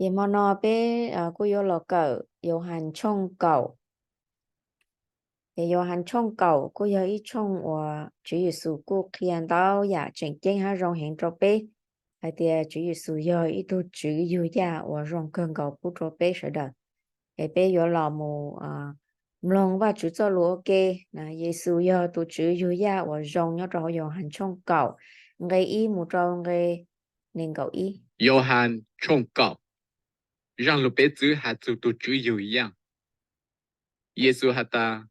Ces hmo no peb kuj yuav los kawm Yauhas tshooj kaum. Ces Yauhas tshooj kaum kuj yog ib tshooj uas Tswv Yexus kuj qhia ntau yam tseem ceeb hab zoo heev rau peb, hais tias Tswv Yexus yog ib tug tswv yug yaj uas zoo kawg nkaus pub rau peb sawv daws. Es peb yuav los mus mloog Vajtswv txoj lus ua ke. Yexus yog tus tswv yug yaj uas zoo nyob rau hauv Yauhas tshooj kaum, nqe ib mus rau nqe nees nkaum ib. Yauhas tshooj kaum. Zaj lus piv txwv has txug tus tswv yug yaj. Yexus has tas,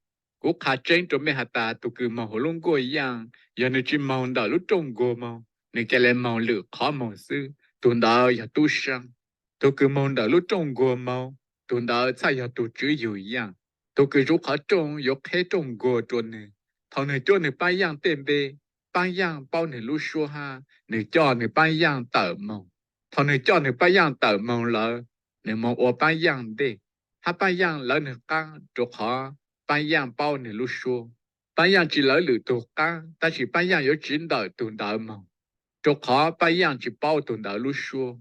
Kuv qha tseeb rua mej has tas, tug kws moog huv lub nkuaj yaaj, yog nwg tsi moog ntawm lub rooj nkuag moog, nwg ca le moog lwm qhov moog xwb, tug ntawd yog tub saab. Tug kws moog ntawm lub rooj nkuag moog, tug ntawd txhaj yog tug tswv yug yaaj. Tug kws zuv qhov rooj yuav qheb rooj nkuag rua nwg. Thaus nwg cuab nwg paab yaaj tej npe, paab yaaj paub nwg lub suab hab nwg coj nwg paab yaaj tawm moog. Thaus nwg coj nwg paab yaaj tawm moog lawm, nwg moog ua paab yaaj ntej, hab paab yaaj lawv nwg qaab, rua qhov paab yaaj paub nwg lub suab. Paab yaaj tsi lawv lwm tug qaab, tab sis paab yaaj yuav tsiv ntawm tug ntawd moog, rua qhov paab yaaj tsi paub tug ntawd lub suab.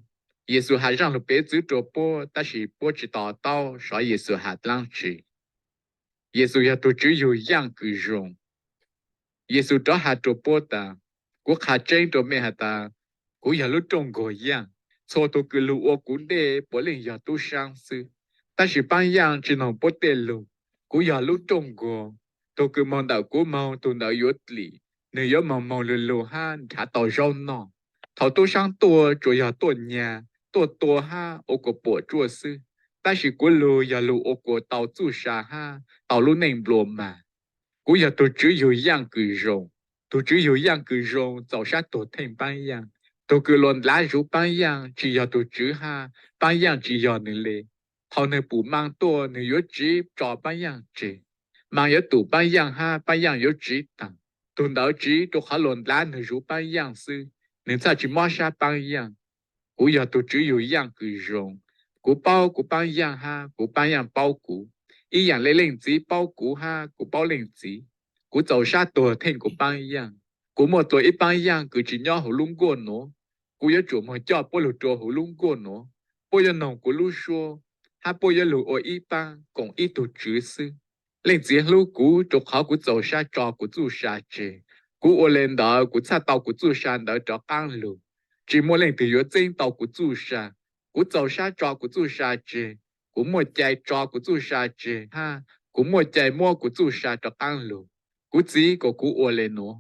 Yexus has zaj lug piv txwv rua puab, tab sis puab tsi to taub sov Yexus has dlaab tsi. Yexus yog tug tswv yug yaaj kws zoo. Yexus rov has rua puab tas, Kuv qha tseeb rua mej has tas, kuv yog lub rooj nkuag yaaj. Txhua tug kws lug ua kuv dlej puav leej yog tub saab xwb, tab sis paab yaaj tsi noog puab tej lug. Kuv yog lub rooj nkuag. Tug kws moog ntawm kuv moog, tug ntawd yuav dlim. Nwg yuav moog moog lug lug hab nrhav tau zaub noj. Thaus tub saab tuaj tsuas yog tuaj nyag, tuaj tua hab ua kuas puam tsuaj xwb, tab sis kuv lug yog lug ua kuas tau txuj sa hab tau lub neej nplua mag. Kuv yog tug tswv yug yaaj kws zoo. Tug tswv yug yaaj kws zoo txaus sab tuag theej paab yaaj. Tug kws lug dlaav zuv paab yaaj tsi yog tug tswv hab, paab yaaj tsi yog nwg le. Thaus nwg pum maa tuaj, nwg yuav tsiv tso paab yaaj tseg. Maa yuav tum paab yaaj hab paab yaaj yuav tsiv taag. Tug ntawd tsiv rua qhov lug dlaav nwg zuv paab yaaj xwb, nwg txhaj tsi mob sab paab yaaj. Kuv yog tug tswv yug yaaj kws zoo. Kuv paub kuv paab yaaj hab kuv paab yaaj paub kuv, ib yaam le leej txiv paub kuv hab kuv paub leej txiv. Kuv txaus sab tuag theej kuv paab yaaj. Kuv muaj dlua ib paab yaaj kws tsi nyob huv lub nkuaj nuav. Kuv yuav tsum moog coj puab lug rua huv lub nkuaj nuav. Puab yuav noog kuv lub suab, hab puab yuav lug ua ib paab koom ib tug tswv xwb. Leej txiv hlub kuv rua qhov kuv txaus sab tso kuv txuj sa tseg. Kuv ua le ntawd kuv txhaj tau kuv txuj sa ntawd rov qaab lug. Tsi muaj leej twg yuav txeeb tau kuv txuj sa. Kuv txaus sab tso kuv txuj sa tseg. Kuv muaj cai tso kuv txuj sa tseg hab kuv muaj cai muab kuv txuj sa rov qaab lug. Kuv txiv kom kuv ua le nuav.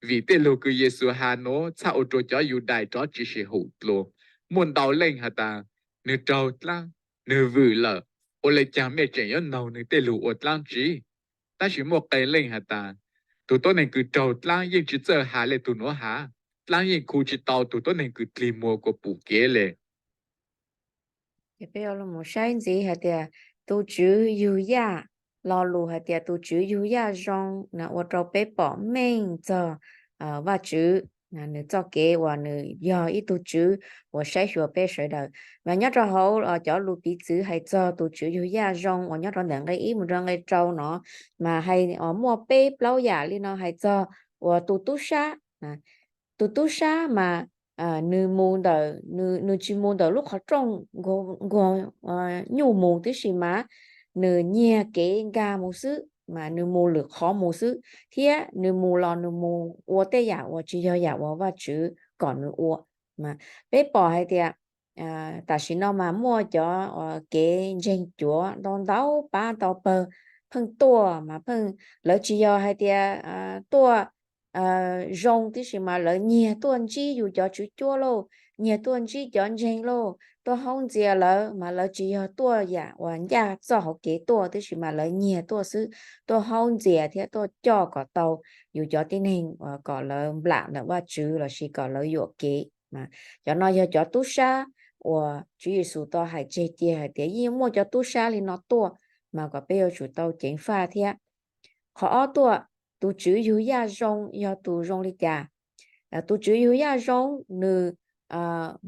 Vim tej lug kws Yexus has nuav txhaj ua rua cov Yudais rov tsi sim hum dlua. Muaj ntau leej has tas, Nwg raug dlaab, nwg vwm lawm, ua le caag mej tseem yuav noog nwg tej lug ua dlaab tsi? Tab sis muaj qee leej has tas, Tug tuab neeg kws raug dlaab yeej tsi txawj has le tug nuav has. Dlaab yeej khu tsi tau tug tuab neeg kws dlig muag kuas pum kev le. Peb mus saib ntxiv hais tias tus tswv yug yaj, lo lus hais tias tus tswv yug yaj zoo na ua rau peb pom meej txog Vajtswv, nwg txoj kev uas nwg yog ib tug tswv uas saib xyuas peb sawv daws. Mas nyob rau hauv cov lus piv txwv hais txog tus tswv yug yaj zoo uas nyob rau ntawm nqe ib mus rau nqe rau no, mas hais muaj peb plaub yam li no hais txog uas tus tub sab. Tus tub sab mas nwg mus ntawm, nwg tsi mus ntawm lub qhov rooj nkuag nyuj mus tib si mas, nwg nyiag kev nkag mus xwb, mas nwg mus lwm qhov mus xwb, thiab nwg mus los nwg mus ua tej yam uas tsi yog yam uas Vajtswv kom nwg ua. Peb pom hais tias tam sim no mas muaj cov kev ntseeg cuav ntau ntau pab ntau pawg pheej tuaj mas pheej, lawv tsi yog hais tias tuaj zoo tib si mas lawv nyiag tuaj ntsib yus cov tswv cuab lauj, nyiag tuaj ntsib cov ntseeg lauj, tuaj haub ntxias lawv mas lawv tsi yog tuaj yam uas ncaj txoj hauv kev tuaj tib si mas lawv nyiag tuaj xwb, tuaj haub ntxias thiab tuaj coj kom tau yus cov tib neeg kom lawv nplam ntawm Vajtswv lossis kom lawv yuam kev. Cov no yog cov tub sab uas Tswv Yexus tau hais tseg cia hais tias yeej muaj cov tub sab li no tuaj, mas kom peb yuav tsum tau ceev faj thiab. Qhov ob tuaj, tus tswv yug yaj zoo yog tus zoo li cas? Tus tswv yug yaj zoo, nws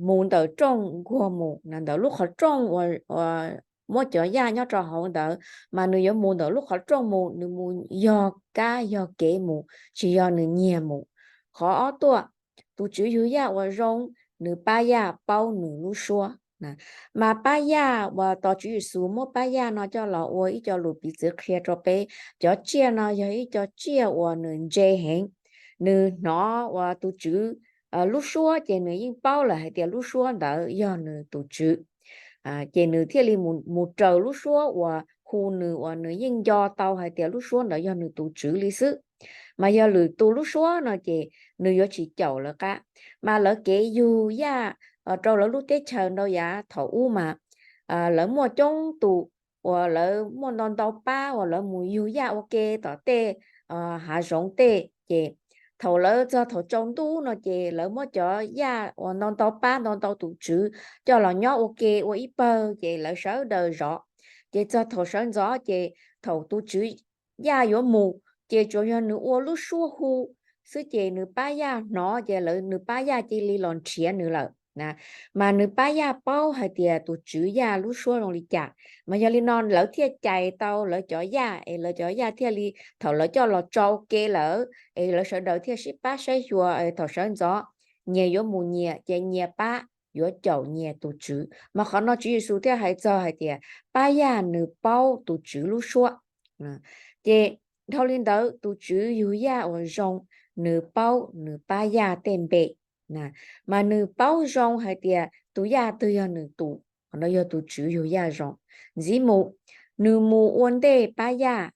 mus ntawm rooj nkuag mus, ntawm lub qhov rooj uas muab cov yaj nyob rau hauv ntawd, mas nws yuav mus ntawm lub qhov rooj mus, nws mus yog kab yog kev mus, tsis yog nws nyiag mus. Qhov ob tuaj, tus tswv yug yaj uas zoo, nws pab yaj paub nws lub suab. Mas pab yaj uas tos Tswv Yexus muab pab yaj no coj los ua ib co lus piv txwv qhia rau peb, cov tsiaj no yog ib co tsiaj uas nws ntse heev, nws hnov uas tus Tswv lub suab ces nws yeej paub lawm hais tias lub suab ntawd yog nws tus Tswv. Ces nws thiaj li mus raws lub suab uas hu nws, uas nws yeej nco tau hais tias lub suab ntawd yog nws tus Tswv li xwb. Mas yog lwm tus lub suab no ces nws yuav tsis caum lawv qab. Mas lawv kev yug yaj rau lawv lub teb chaws ntau yav thaum ub mas lawv muaj coob tus uas lawv muaj ntau ntau pab uas lawv mus yug yaj ua ke tom tej hav zoov tej. Ces thaum lawv txog thaum tsaus ntuj no ces lawv muab cov yaj uas ntau ntau pab ntau ntau tus tswv coj los nyob ua ke ua ib pawg ces lawv sawv daws zov. Ces txog thaum sawv ntxov ces thaum tus tswv yaj yuav mus ces tsuas yog nws ua lub suab hu xwb ces nws pab yaj hnov ces nws pab yaj cia li los nrhiav nws lawm. Mas nws pab yaj paub hais tias tus tswv yaj lub suab zoo li cas, mas yog li no lawv thiaj cais tau lawv cov yaj es lawv cov yaj thiaj li thaum lawv coj los tso ua ke lawm es lawv sawv daws thiaj sib pab saib xyuas thaum sawv ntxov nyias yuav mus nyias ces nyias pab yuav caum nyias tus tswv. Mas qhov no Tswv Yexus thiaj hais txog hais tias pab yaj nws paub tus tswv lub suab. Ces dhau li ntawd tus tswv yug yaj uas zoo, nws paub nws pab yaj tej npe, mas nws paub zoo hais tias tus yaj twg yog nws tus, qhov no yog tus tswv yug yaj zoo. Ntxiv mus, nws mus ua ntej pab yaj,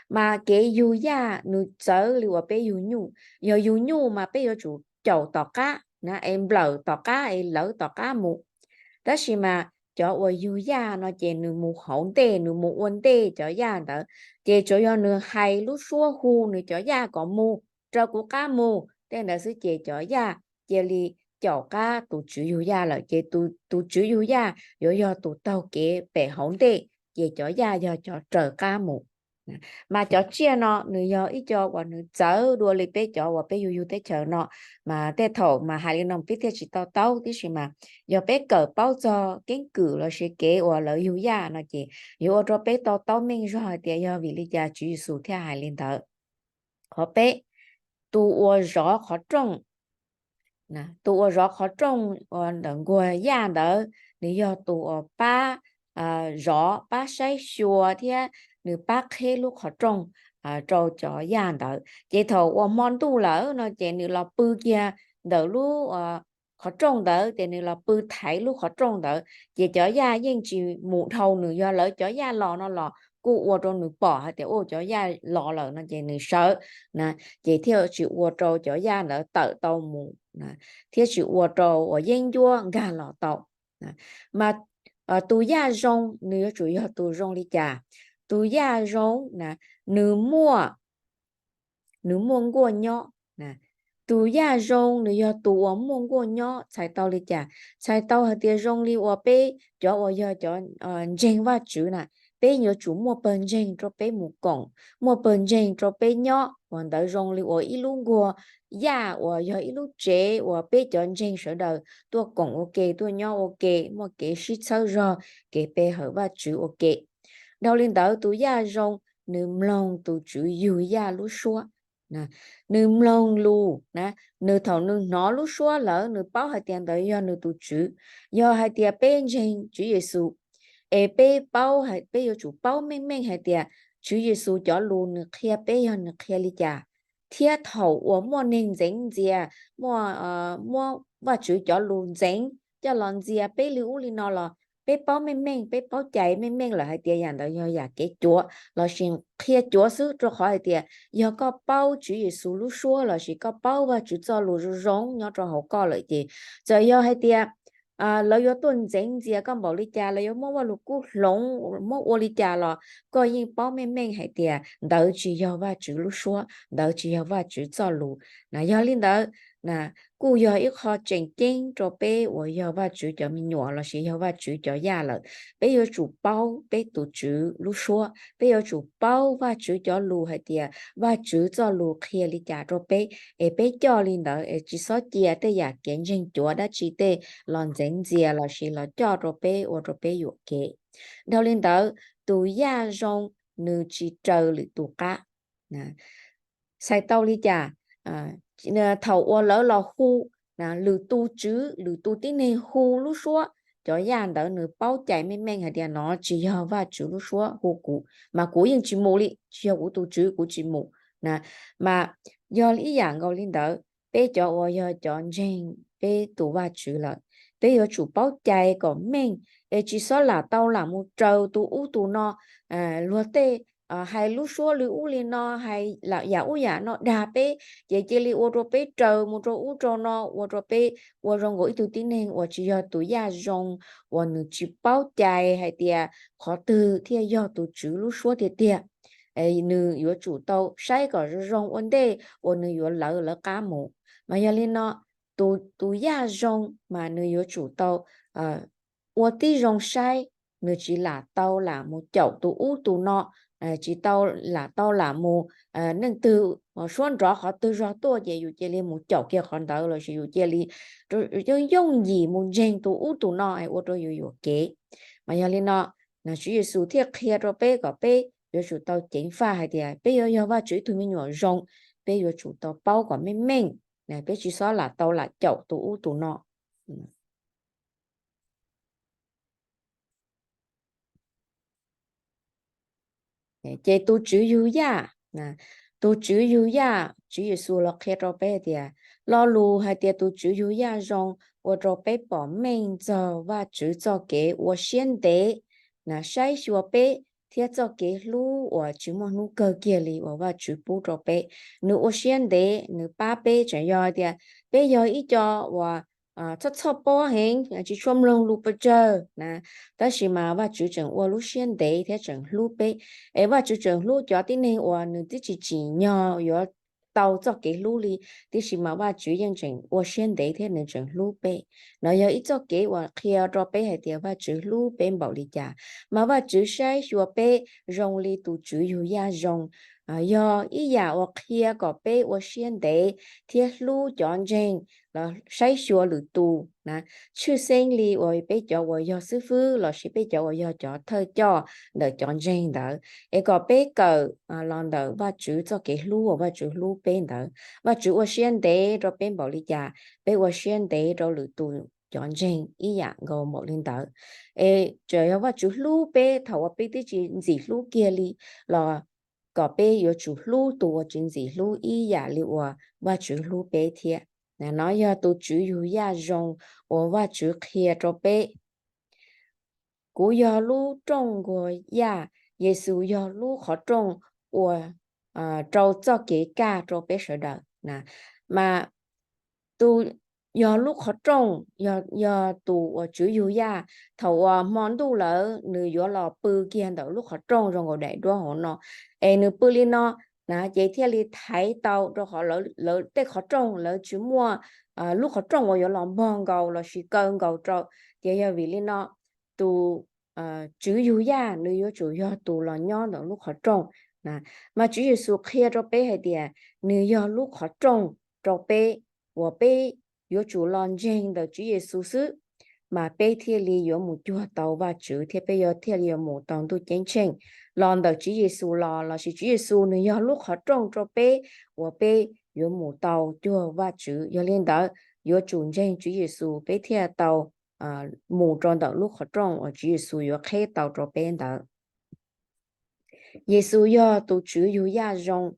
mas kev yug yaj nws txawv li uas peb yug nyuj. Yog yug nyuj mas peb yuav tsum caum tom qab na es nplawm tom qab es lawv tom qab mus. Tab sis mas cov uas yug yaj no ces nws mus hauv ntej, nws mus ua ntej cov yaj ntawd, ces tsuas yog nws hais lub suab hu nws cov yaj kom mus, raws kuv qab mus tej ntawd xwb ces cov yaj cia li caum qab tus tswv yug yaj lawm. Ces tus tswv yug yaj yuav yog tus taug kev pem hauv ntej, ces cov yaj yog cov raws qab mus. Mas cov tsiaj no nws yog ib co uas nws txawv dua li peb cov uas peb yug yug teb chaws no. Mas tej thaum mas hais li no peb thiaj tsis to taub, tiam sis mas yog peb kawm paub txog keeb kwm lossis kev uas lawv yug yaj no ces yuav ua rau peb to taub meej zog hais tias yog vim li cas Tswv Yexus thiaj hais li ntawd. Qhov peb, tus uas zov qhov rooj. Tus uas zov qhov rooj uas ntawm nkuag yaj ntawd, nws yog tus uas pab zov, pab saib xyuas thiab nws pab qheb lub qhov rooj rau cov yaj ntawd. Ces thaum uas hmo ntuj lawm no ces nws los pw kiag ntawm lub qhov rooj ntawd, ces nws los pw thaiv lub qhov rooj ntawd, ces cov yaj yeej tsis mus dhau nws. Yog lawv cov yaj los no los kuj ua rau nws pom hais tias ua cov yaj los lawm no ces nws sawv, ces thiaj tsis ua rau cov yaj ntawd tawm tau mus, thiab tsis ua rau uas yeeb ncuab nkag los tau. Mas tus yaj zoo nws yuav tsum yog tus zoo li cas? Tus yaj zoo na, nws muaj nws muaj nkuaj nyob. Tus yaj zoo nws yog tus uas muaj nkuaj nyob txhais tau li cas? Txhais tau hais tias zoo li uas peb cov uas yog cov ntseeg Vajtswv na, peb yuav tsum muaj pawg ntseeg rau peb mus koom, muaj pawg ntseeg rau peb nyob. Uas ntawd zoo li uas ib lub nkuag yaj uas yog ib lub tsev uas peb cov ntseeg sawv daws tuaj koom ua ke, tuaj nyob ua ke, muaj kev sib txhawb zog, kev pe hawm Vajtswv ua ke. Dhau li ntawd tus yaj zoo nws mloog tus tswv yug yaj lub suab, nws mloog lus na, nws thaum nws hnov lub suab lawm nws paub hais tias ntawd yog nws tus tswv. Yog hais tias peb ntseeg Tswv Yexus es peb paub, peb yuav tsum paub meej meej hais tias Tswv Yexus cov lus nws qhia peb yog nws qhia li cas, thiab thaum uas muaj neeg ntxeev ntxias, muaj, muab Vajtswv cov lus ntxeev coj los ntxias peb li ub li no los peb paub meej meej, peb paub cais meej meej lawm hais tias yam ntawd yog yam kev cuav lossis qhia cuav xwb, rau qhov hais tias yog koj paub Tswv Yexus lub suab lossis koj paub Vajtswv txoj lus zoo zoo nyob rau hauv koj lawm ces txawm yog hais tias lawv yuav tuaj ntxeev ntxias koj npaum li cas, lawv yuav muab Vajluskub hloov, muab ua li cas los koj yeej paub meej meej hais tias ntawd tsis yog Vajtswv lub suab, ntawd tsis yog Vajtswv txoj lus. Na yog li ntawd, kuj yog ib qho tseem ceeb rau peb uas yog Vajtswv cov me nyuam lossis yog Vajtswv cov yaj lawm, peb yuav tsum paub peb tus Tswv lub suab, peb yuav tsum paub Vajtswv cov lus hais tias Vajtswv txoj lus qhia li cas rau peb, es peb coj li ntawd es tsis txhob cia tej yam kev ntseeg cuav dab tsi tej los ntxeev ntxias lossis los coj rau peb ua rau peb yuam kev. Dhau li ntawd tus yaj zoo nws tsis raws lwm tus qab. Txhais tau li cas? Thaum uas lawv los hu, lwm tus tswv, lwm tus tib neeg hu lub suab, cov yaj ntawd nws paub cai meej meej hais tias no tsis yog Vajtswv lub suab hu kuv, mas kuv yeej tsis mus li, tsis yog kuv tus Tswv kuv tsis mus na. Mas yog ib yam nkaus li ntawd, peb cov uas yog cov ntseeg peb tus Vajtswv lawm, peb yuav tsum paub cai kom meej, es tsis txhob lam tau lam mus raws tus ub tus no, luag tej hais lub suab li ub li no, hais lam yam ub yam no dag peb, ces cia li ua rau peb raws mus rau ub rau no, ua rau peb ua zoo nkaus ib tug tib neeg uas tsis yog tus yaj zoo, uas nws tsis paub cai hais tias qhov twg thiaj yog tus Tswv lub suab tiag tiag. Nws yuav tsum tau saib kom zoo zoo ua ntej uas nws yuav lawv lawv qab mus. Mas yog li no, tus yaj zoo mas nws yuav tsum tau ua tib zoo saib, nws tsis lam tau lam mus caum tus ub tus no, tsis tau lam tau lam mus, neeg twg suab nrov qhov twg zog tuaj ces yus cia li mus caum kiag qhov ntawd lossis yus cia li yooj yooj yim mus ntseeg tus ub tus no ua rau yus yuam kev. Mas yog li no, Tswv Yexus thiaj qhia rau peb kom peb yuav tsum tau ceev faj hais tias peb yuav yog Vajtswv ib tug me nyuam zoo, peb yuav tsum tau paub kom meej meej, peb tsis txhob lam tau lam caum tus ub tus no. Ces tus tswv yug yaj, tus tswv yug yaj Tswv Yexus los qhia rau peb tias, lo lus hais tias tus tswv yug yaj zoo ua rau peb pom meej txog Vajtswv txoj kev ua siab ntev, saib xyuas peb thiab txoj kev hlub uas tsis muaj hnub kawg kiag li uas Vajtswv pub rau peb. Nws ua siab ntev, nws pab peb tseem yog tias peb yog ib co uas txhob txhoj pob heev, tsis tshua mloog lus pes tsawg na, tab sis mas Vajtswv tseem ua lub siab ntev thiab tseem hlub peb. Es Vajtswv tseem hlub cov tib neeg uas nws twb tsis tsim nyog yuav tau txoj kev hlub li, tiam sis mas Vajtswv yeej tseem ua siab ntev thiab nws tseem hlub peb. No yog ib txoj kev uas qhia rau peb hais tias Vajtswv hlub peb npaum li cas, mas Vajtswv saib xyuas peb zoo li tus tswv yug yaj zoo. Yog ib yam uas qhia kom peb ua siab ntev thiab hlub cov ntseeg los saib xyuas lwm tus na, tshwj xeeb li uas peb cov uas yog xib fwb lossis peb cov uas yog cov thawj coj ntawm cov ntseeg ntawd, es kom peb kawm los ntawm Vajtswv txoj kev hlub uas Vajtswv hlub peb ntawd. Vajtswv ua siab ntev rau peb npaum li cas, peb ua siab ntev rau lwm tus cov ntseeg ib yam nkaus npaum li ntawd. Es txawm yog Vajtswv hlub peb thaum uas peb twb tsis ntxim hlub kiag li los kom peb yuav tsum hlub tus uas tsis ntxim hlub ib yam li uas Vajtswv hlub peb thiab. No yog tus tswv yug yaj zoo uas Vajtswv qhia rau peb. Kuv yog lub rooj nkuas yaj, Yexus yog lub qhov rooj uas rau txoj kev kaj rau peb sawv daws. Mas tus yog lub qhov rooj, yog tus uas tswv yug yaj, thaum uas hmo ntuj lawm nws yuav los pw kiag ntawm lub qhov rooj zoo nkaus daim duab hauv no. Es nws pw li no na, ces thiaj li thaiv tau rau qhov lawv tej qhov rooj lawv tsis muaj lub qhov rooj uas yuav los npog nkaus lossis kaw nkaus rau. Ces yog vim li no tus tswv yug yaj nws yuav tsum yog tus los nyob ntawm lub qhov rooj. Mas Tswv Yexus qhia rau peb hais tias nws yog lub qhov rooj rau peb, uas peb yuav tsum los ntseeg ntawm Tswv Yexus xwb, mas peb thiaj li yuav mus cuag tau Vajtswv thiab peb yuav thiaj li yuav mus tau ntuj ceeb tsheej. Los ntawm Tswv Yexus los lossis Tswv Yexus nws yog lub qhov rooj rau peb uas peb yuav mus tau cuag Vajtswv. Yog li ntawd, yuav tsum ntseeg Tswv Yexus peb thiaj tau mus rau ntawm lub qhov rooj uas Tswv Yexus yuav qheb tau rau peb ntawd. Yexus yog tus tswv yug yaj zoo.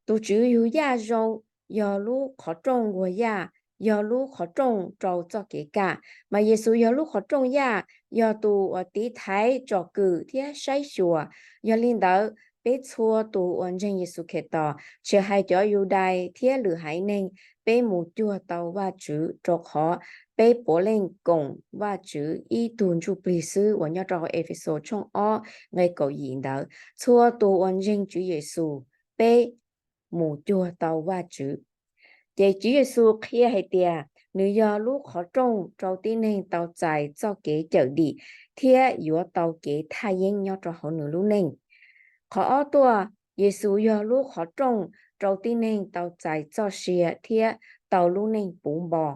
Tus tswv yug yaj zoo yog lub qhov rooj nkuas yaj, yog lub qhov rooj rau txoj kev kaj. Mas Yexus yog lub qhov rooj yaj, yog tus uas tiv thaiv, tsom kwm thiab saib xyuas. Yog li ntawd, peb txhua tus uas ntseeg Yexus Khetos, tsis hais cov Yudais thiab lwm haiv neeg, peb mus cuag tau Vajtswv, rau qhov peb puav leej koom Vajtswv ib tug ntsuj plig xwb uas nyob rau hauv Efexus tshooj ob nqe kaum yim ntawd. Txhua tus uas ntseeg Tswv Yexus, peb mus cuag tau Vajtswv. Ces Tswv Yexus qhia hais tias nws yog lub qhov rooj rau tib neeg tau txais txoj kev cawm dim thiab yuav tau kev thaj yeeb nyob rau hauv nws lub neej. Qhov ob tuaj, Yexus yog lub qhov rooj rau tib neeg tau txais txoj sia thiab tau lub neej puv npo.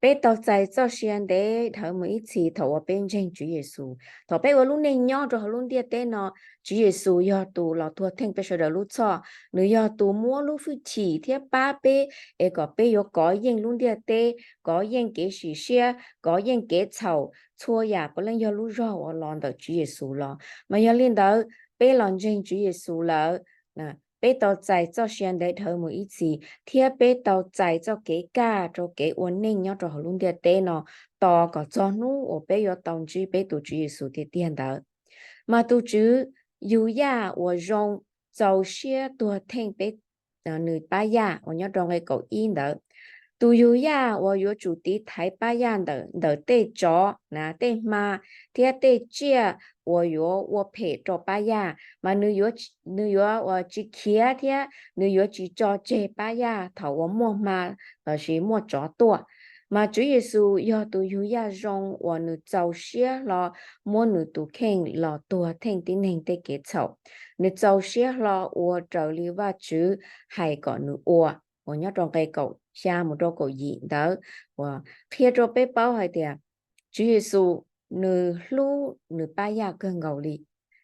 Peb tau txais txoj sia ntev dhawv mus ib txhis thaum uas peb ntseeg Tswv Yexus. Thaum peb ua lub neej nyob rau hauv lub ntiaj teb no, Tswv Yexus yog tus los tuag theej peb sawv daws lub txhoj. Nws yog tus muab lub hwj chim thiab pab peb es kom peb yuav kov yeej lub ntiaj teb, kov yeej kev sim siab, kov yeej kev txhaum, txhua yam puav leej yog lub zog uas los ntawm Tswv Yexus los. Mas yog li ntawd, peb los ntseeg Tswv Yexus lawm, peb tau txais txoj sia ntev dhawv mus ib txhis, thiab peb tau txais txoj kev kaj rau kev ua neej nyob rau hauv lub ntiaj teb no, tos kom txog hnub uas peb yuav tau ntsib peb tus Tswv Yexus tiag tiag ntawd. Mas tus Tswv yug yaj uas zoo txaus siab tuag theej peb nws pab yaj uas nyob rau nqe kaum ib ntawd. Tus yug yaj uas yuav tsum tiv thaiv pab yaj ntawm tej tsov, tej hma thiab tej tsiaj uas yuav ua phem rau pab yaj, mas nws yuav tsis khiav thiab nws yuav tsis tso tseg pab yaj thaum uas muaj hma lossis muaj tsov tuaj. Mas Tswv Yexus yog tus yug yaj zoo uas nws txaus siab hlo muab nws tus kheej los tuag theej tib neeg tej kev txhaum. Nws txaus siab hlo ua raws li Vajtswv hais kom nws ua, uas nyob rau nqe kaum xya mus rau kaum yim ntawd, uas qhia rau peb paub hais tias Tswv Yexus nws hlub nws pab yaj kawg nkaus li,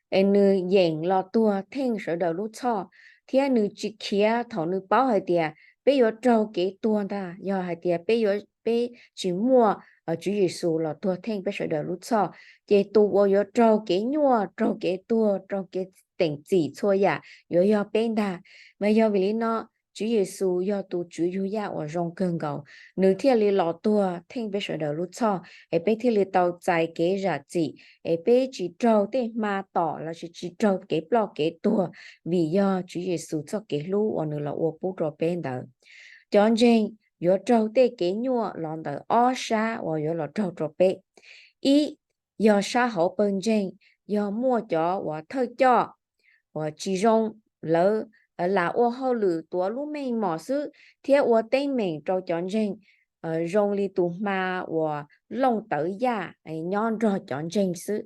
es nws yeem los tuag theej sawv daws lub txhoj, thiab nws tsis khiav thaum nws paub hais tias peb yuav raug kev tuag ntag. Yog hais tias peb yuav, peb tsis muaj Tswv Yexus los tuag theej peb sawv daws lub txhoj, ces tus uas yuav raug kev nyuaj, raug kev tuag, raug kev teem txim txhua yam yuav yog peb ntag. Mas yog vim li no, Tswv Yexus yog tus Tswv yug yaj uas zoo kawg nkaus, nws thiaj li los tuag theej peb sawv daws lub txhoj, es peb thiaj li tau txais kev zam txim, es peb tsis raug tej hma tom lossis tsis raug kev ploj kev tuag, vim yog Tswv Yexus txoj kev hlub uas nws los ua pub rau peb ntawd. Cov ntseeg yuav raug tej kev nyuaj los ntawm ob sab uas yuav los raug rau peb. Ib, yog sab hauv pawg ntseeg, yog muaj cov uas thawj coj uas tsis zoo, lawv lam ua hauj lwm tuav lub meej mom xwb thiab ua teeb meem rau cov ntseeg zoo li tus hma uas looj tawv yaj nyob nrog cov ntseeg xwb.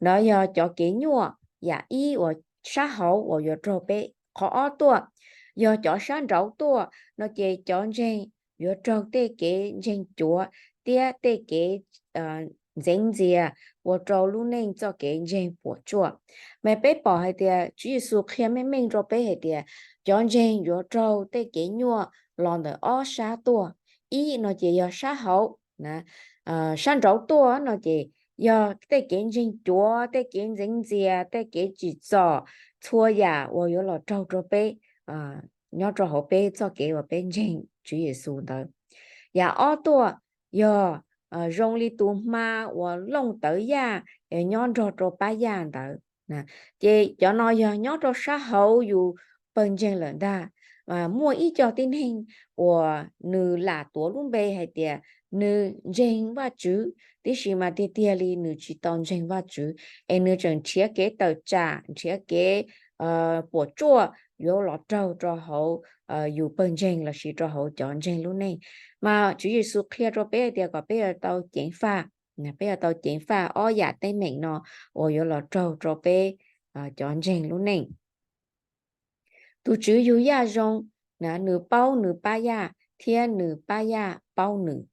No yog cov kev nyuaj, yam ib uas sab hauv uas yuav raug peb. Qhov ob tuaj, yog cov sab nraud tuaj no ces cov ntseeg yuav raug tej kev ntseeg cuav thiab tej kev ntxeev ntxias ua rau lub neej txoj kev ntseeg puas tsuaj. Mas peb pom hais tias Tswv Yexus qhia meej meej rau peb hais tias cov ntseeg yuav raug tej kev nyuaj los ntawm ob sab tuaj. Ib no ces yog sab hauv, sab nraud tuaj no ces yog tej kev ntseeg cuav, tej kev ntxeev ntxias, tej kev tsim txom, txhua yam uas yuav los raug rau peb nyob rau hauv peb txoj kev uas peb ntseeg Tswv Yexus ntawd. Yam ob tuaj, yog zoo li tus hma uas looj tawv yaj nyob nrog rau pab yaj ntawd. Ces cov no yog nyob rau sab hauv yus pawg ntseeg lawm ntag. Muaj ib co tib neeg uas nws lam tuav lub npe hais tias nws ntseeg Vajtswv, tiam sis mas tiag tiag li nws tsis tau ntseeg Vajtswv, es nws tseem nrhiav kev tawm tsam, nrhiav kev puas tsuaj yuav los raug rau hauv yus pawg ntseeg lossis rau hauv cov ntseeg lub neej. Mas Tswv Yexus qhia rau peb hais tias kom peb yuav tau ceev faj, peb yuav tau ceev faj ob yam teeb meem no uas yuav los raug rau peb cov ntseeg lub neej. Tus Tswv yug yaj zoo, nws paub nws pab yaj thiab nws pab yaj paub nws.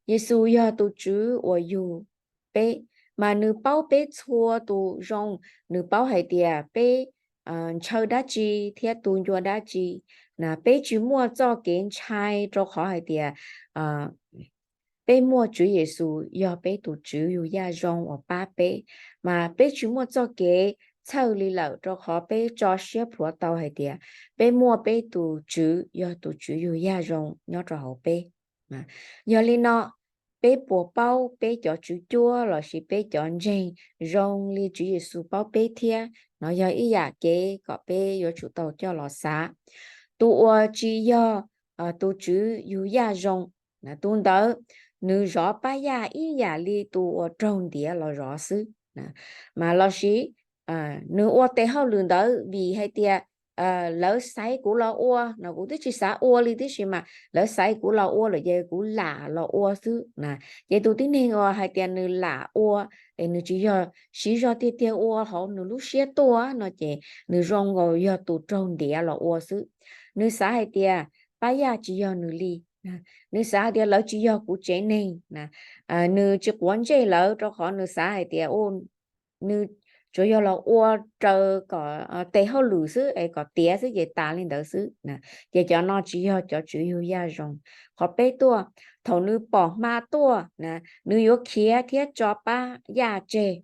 Yexus yog tus Tswv uas yug peb, mas nws paub peb txhua tus zoo, nws paub hais tias peb ntshaw dab tsi thiab tu ncua dab tsi. Peb tsis muaj txoj kev ntshai rau qhov hais tias peb muaj Tswv Yexus yog peb tus Tswv yug yaj zoo uas pab peb, mas peb tsis muaj txoj kev txhawj li lawm rau qhov peb tso siab plhuav tau hais tias peb muaj peb tus Tswv yog tus Tswv yug yaj zoo nyob rau hauv peb. Yog li no, peb puas paub peb cov tswv cuab lossis peb cov ntseeg zoo li Tswv Yexus paub peb thiab? No yog ib yam kev kom peb yuav tsum tau coj los xav. Tus uas tsis yog tus Tswv yug yaj zoo, tus ntawd nws zov pab yaj ib yam li tus uas raug ntiav los zov xwb. Mas lossis nws ua tes hauj lwm ntawd vim hais tias lawv xaiv kuv los ua no, kuv twb tsis xav ua li tib si mas lawv xaiv kuv los ua lawm ces kuv lam los ua xwb. Ces tus tib neeg uas hais tias nws lam ua, es nws tsis yog siv zog tiag tiag ua hauv nws lub siab tuaj no ces nws zoo nkaus yog tus raug ntiav los ua xwb. Nws xav hais tias pab yaj tsis yog nws li, Nws xav hais tias lawv tsis yog kuv tsev neeg. Nws tsis quav ntsej lawv rau qhov nws xav hais tias nws tsuas yog los ua raws kom tes hauj lwm xwb es kom tiav xwb ces tas li ntawd xwb. Ces cov no tsis yog cov tswv yug yaj zoo. Qhov peb tuaj, thaum nws pom hma tuaj, nws yuav khiav thiab tso pab yaj tseg.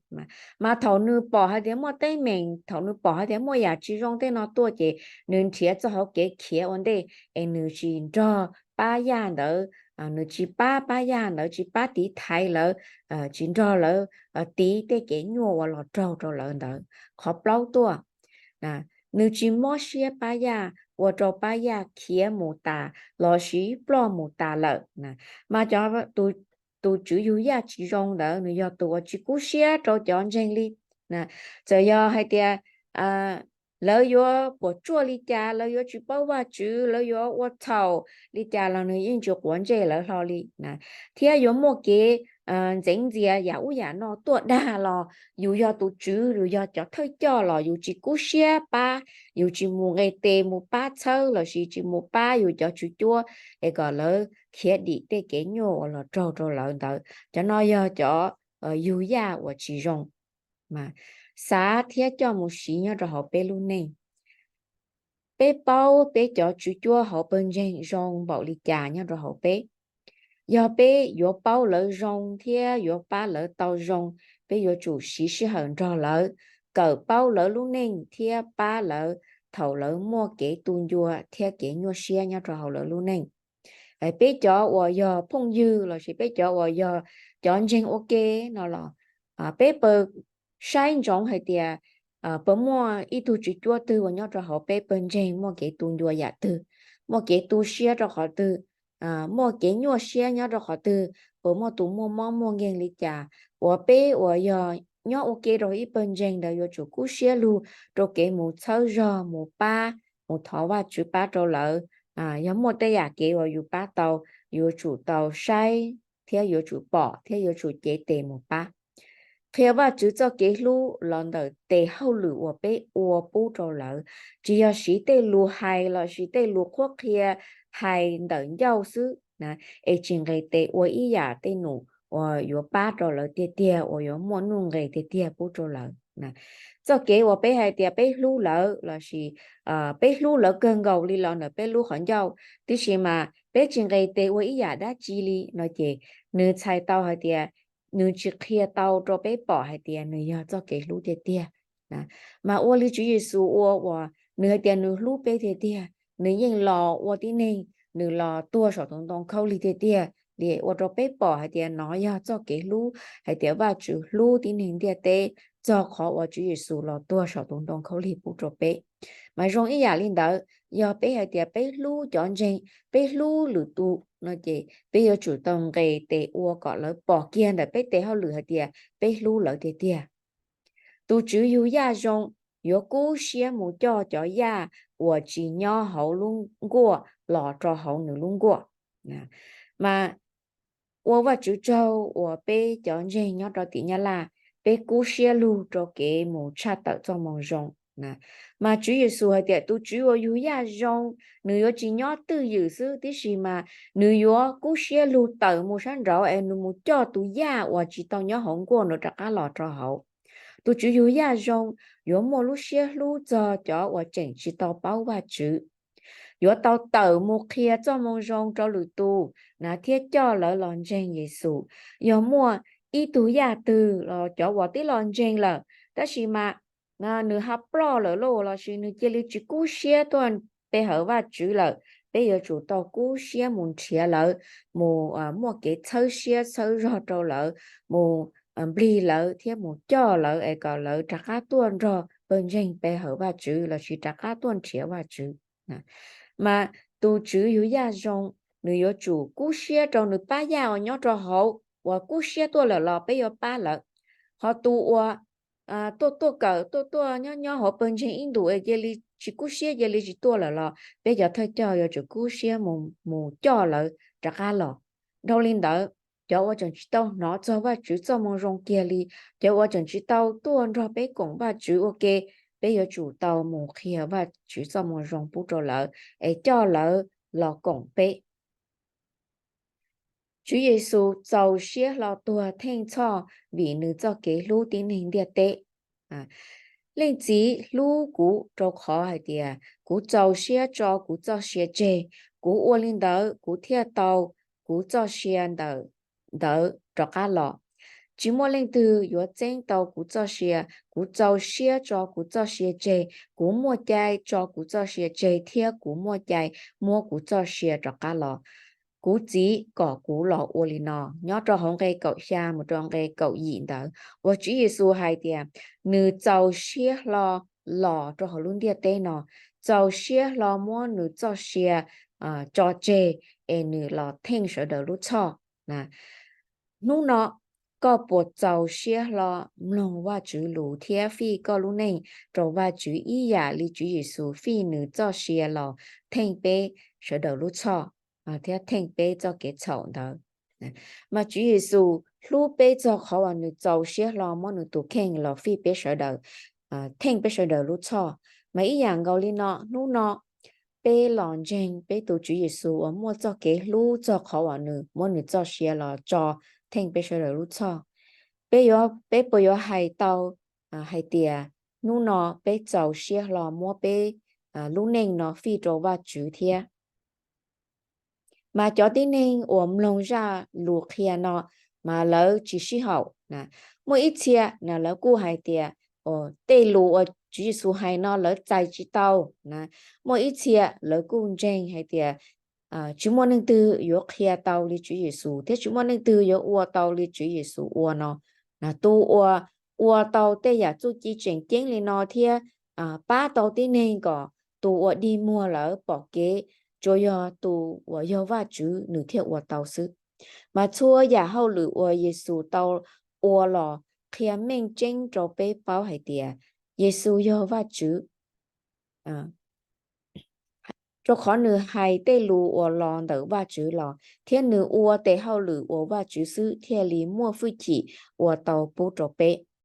Mas thaum nws pom hais tias muaj teeb meem, thaum nws pom hais tias muaj yam tsis zoo tej no tuaj ces nws nrhiav txoj hauv kev khiav ua ntej es nws tsis nrog pab yaj ntawd, nws tsis pab pab yaj ntawd, tsis pab tiv thaiv lawv, tsis nrog lawv tiv tej kev nyuaj uas los raug rau lawv ntawd. Qhov plaub tuaj, nws tsis mob siab pab yaj, ua rau pab yaj khiav mus tas lossis ploj mus tas lawm. Mas cov tus tswv yug yaj tsis zoo ntawd nws yog tus uas tsis kub siab rau cov ntseeg li. Txawm yog hais tias lawv yuav puas tsuaj li cas, lawv yuav tsis paub Vajtswv, lawv yuav ua txhaum li cas los nws yeej tsis quav ntsej lawv hlo li. Thiab yuav muaj kev ntxeev ntxias yam ub yam no tuaj dag los yus yog tus tswv, yus yog cov thawj coj los yus tsis kub siab pab, yus tsis mus nqes tes mus pab txhawb lossis tsis mus pab yus cov tswv cuab es kom lawv khiav dim tej kev nyuaj uas los raug rau lawv ntawd. Cov no yog cov yug yaj uas tsis zoo. Xav thiab coj mus siv nyob rau hauv peb lub neej. Peb paub peb cov tswv cuab hauv pawg ntseeg zoo npaum li cas nyob rau hauv peb. Yog peb yuav paub lawv zoo thiab yuav pab lawv tau zoo, peb yuav tsum siv sij hawm nrog lawv, kawm paub lawv lub neej thiab pab lawv thaum lawv muaj kev tu ncua thiab kev nyuaj siab nyob rau hauv lawv lub neej. Peb cov uas yog phooj ywg lossis peb cov uas yog cov ntseeg ua ke no los, peb puas saib ntsoov hais tias puas muaj ib tug tswv cuab twg uas nyob rau hauv peb pawg ntseeg muaj kev tu ncua yam twg, muaj kev tu siab rau qhov twg, muaj kev nyuaj siab nyob rau qhov twg, puas muaj tus muaj mob muaj nkeeg li cas, uas peb uas yog nyob ua ke rau ib pawg ntseeg ntawd yuav tsum kub siab lug rau kev mus txhawb zog, mus pab, mus thov Vajtswv pab rau lawv. Yog muaj tej yam kev uas yus pab tau, yuav tsum tau saib thiab yuav tsum pom thiab yuav tsum cev tes mus pab. Qhia Vajtswv txoj kev hlub los ntawm tes hauj lwm uas peb ua pub rau lawv, tsis yog siv tej lus hais lossis tej lus qhuab qhia hais ntawm ncauj xwb, es tsis nqes tes ua ib yam tej num uas yuav pab rau lawv tiag tiag, uas yuav muaj nuj nqes tiag tiag pub rau lawv. Txoj kev uas peb hais tias peb hlub lawv lossis peb hlub lawv kawg nkaus li los ntawm peb lub qhov ncauj, tiam sis mas peb tsis nqes tes ua ib yam dab tsi li no ces nws txhais tau hais tias nws tsis qhia tau rau peb pom hais tias nws yog txoj kev hlub tiag tiag. Mas ua li Tswv Yexus ua uas nws hais tias nws hlub peb tiag tiag, nws yeej los ua tib neeg, nws los tuag saum tus ntoo khaub lig tiag tiag li, ua rau peb pom hais tias nov yog txoj kev hlub, hais tias Vajtswv hlub tib neeg ntiaj teb txog qhov uas Tswv Yexus los tuag saum tus ntoo khaub lig pub rau peb. Mas zoo ib yam li ntawd, yog peb hais tias peb hlub cov ntseeg, peb hlub lwm tus no ces peb yuav tsum tau nqes tes ua kom lawv pom kiag ntawm peb tes hauj lwm hais tias peb hlub lawv tiag tiag. Tus tswv yug yaj zoo yuav kub siab mus coj cov yaj uas tsis nyob hauv lub nkuaj los rau hauv nws lub nkuaj. Mas ua Vajtswv tsaug uas peb cov ntseeg nyob rau tim Nyab Laj, peb kub siab lug rau kev mus tshaj tawm txoj moo zoo. Mas Tswv Yexus hais tias tus tswv uas yug yaj zoo, nws yuav tsis nyob twj ywm xwb, tiam sis mas nws yuav kub siab lug tawm mus sab nraud es nws mus coj tus yaj uas tsis tau nyob hauv nkuaj no rov qab los rau hauv. Tus tswv yug yaj zoo yuav muaj lub siab hlub txog cov uas tseem tsis tau paub Vajtswv, yuav tau tawm mus qhia txoj moo zoo rau lwm tus na thiab coj lawv los ntseeg Yexus. Yog muaj ib tug yaj twg los cov uas twb los ntseeg lawm, tab sis mas nws ho ploj lawm lauj, lossis nws cia li tsis kub siab tuaj pe hawm Vajtswv lawm, peb yuav tsum tau kub siab mus nrhiav lawv, mus muaj kev txhawb siab txhawb zog rau lawv, mus nplig lawv thiab mus coj lawv es kom lawv rov qab tuaj nrog pawg ntseeg pe hawm Vajtswv lossis rov qab tuaj nrhiav Vajtswv. Mas tus tswv yug yaj zoo, nws yuav tsum kub siab rau nws pab yaj uas nyob rau hauv, uas kub siab tuaj lawm los peb yuav pab lawv. Ho tus uas tuaj tuaj kawm tuaj tuaj nyob nyob hauv pawg ntseeg ib ntus es cia li tsis kub siab cia li tsis tuaj lawm los peb cov thawj coj yuav tsum kub siab mus coj lawv rov qab los. Dhau li ntawd, cov uas tseem tsis tau hnov txog Vajtswv txoj moo zoo kiag li, cov uas tseem tsis tau tuaj nrog peb koom Vajtswv ua ke, peb yuav tsum tau mus qhia Vajtswv txoj moo zoo pub rau lawv es coj lawv los koom peb. Tswv Yexus txaus siab hlo tuag theej txhoj vim nws txoj kev hlub tib neeg ntiaj teb. Leej Txiv hlub kuv rau qhov hais tias kuv txaus siab tso kuv txoj sia tseg. Kuv ua li ntawd kuv thiaj tau kuv txoj sia ntawm ntawd rov qab los. Tsis muaj leej twg yuav txeeb tau kuv txoj sia. Kuv txaus siab tso kuv txoj sia tseg. Kuv muaj cai tso kuv txoj sia tseg thiab kuv muaj cai muab kuv txoj sia rov qab los. Kuv Txiv kom kuv los ua li no. Nyob rau hauv nqe kaum xya mus rau nqe kaum yim ntawd uas Tswv Yexus hais tias nws txaus siab hlo los rau hauv lub ntiaj teb no, txaus siab hlo muab nws txoj sia tso tseg es nws los theej sawv daws lub txhoj. Hnub no koj puas txaus siab hlo mloog Vajtswv lus thiab fij koj lub neej rau Vajtswv ib yam li Tswv Yexus fij nws txoj sia los theej peb sawv daws lub txhoj thiab theej peb txoj kev txhaum ntawd? Mas Tswv Yexus hlub peb txog qhov uas nws txaus siab hlo muab nws tus kheej los fij peb sawv daws, theej peb sawv daws lub txhoj. Mas ib yam nkaus li no, hnub no peb los ntseeg peb tus Tswv Yexus uas muaj txoj kev hlub txog qhov uas nws muab nws txoj sia los tso theej peb sawv daws lub txhoj. Peb puas yuav hais tau hais tias hnub no peb txaus siab hlo muab peb lub neej no fij rau Vajtswv thiab? Mas cov tib neeg uas mloog zaj lus qhia no mas lawv tsis sib haum. Muaj ib txhia na lawv kuj hais tias tej lus uas Tswv Yexus hais no lawv txais tsis tau. Muaj ib txhia lawv kuj ntseeg hais tias tsis muaj neeg twg yuav qhia tau li Tswv Yexus thiab tsis muaj neeg twg yuav ua tau li Tswv Yexus ua no. Tus uas ua tau tej yam txuj ci tseem ceeb li no thiab pab tau tib neeg kom tus uas dig muag lawm pom kev, tsuas yog tus uas yog Vajtswv nws thiaj ua tau xwb. Mas txhua yam hauj lwm uas Yexus tau ua los qhia meej tseeb rau peb paub hais tias Yexus yog Vajtswv. Rau qhov nws hais tej lus uas los ntawm Vajtswv los thiab nws ua tes hauj lwm uas Vajtswv xwb thiaj li muaj hwj chim ua tau pub rau peb.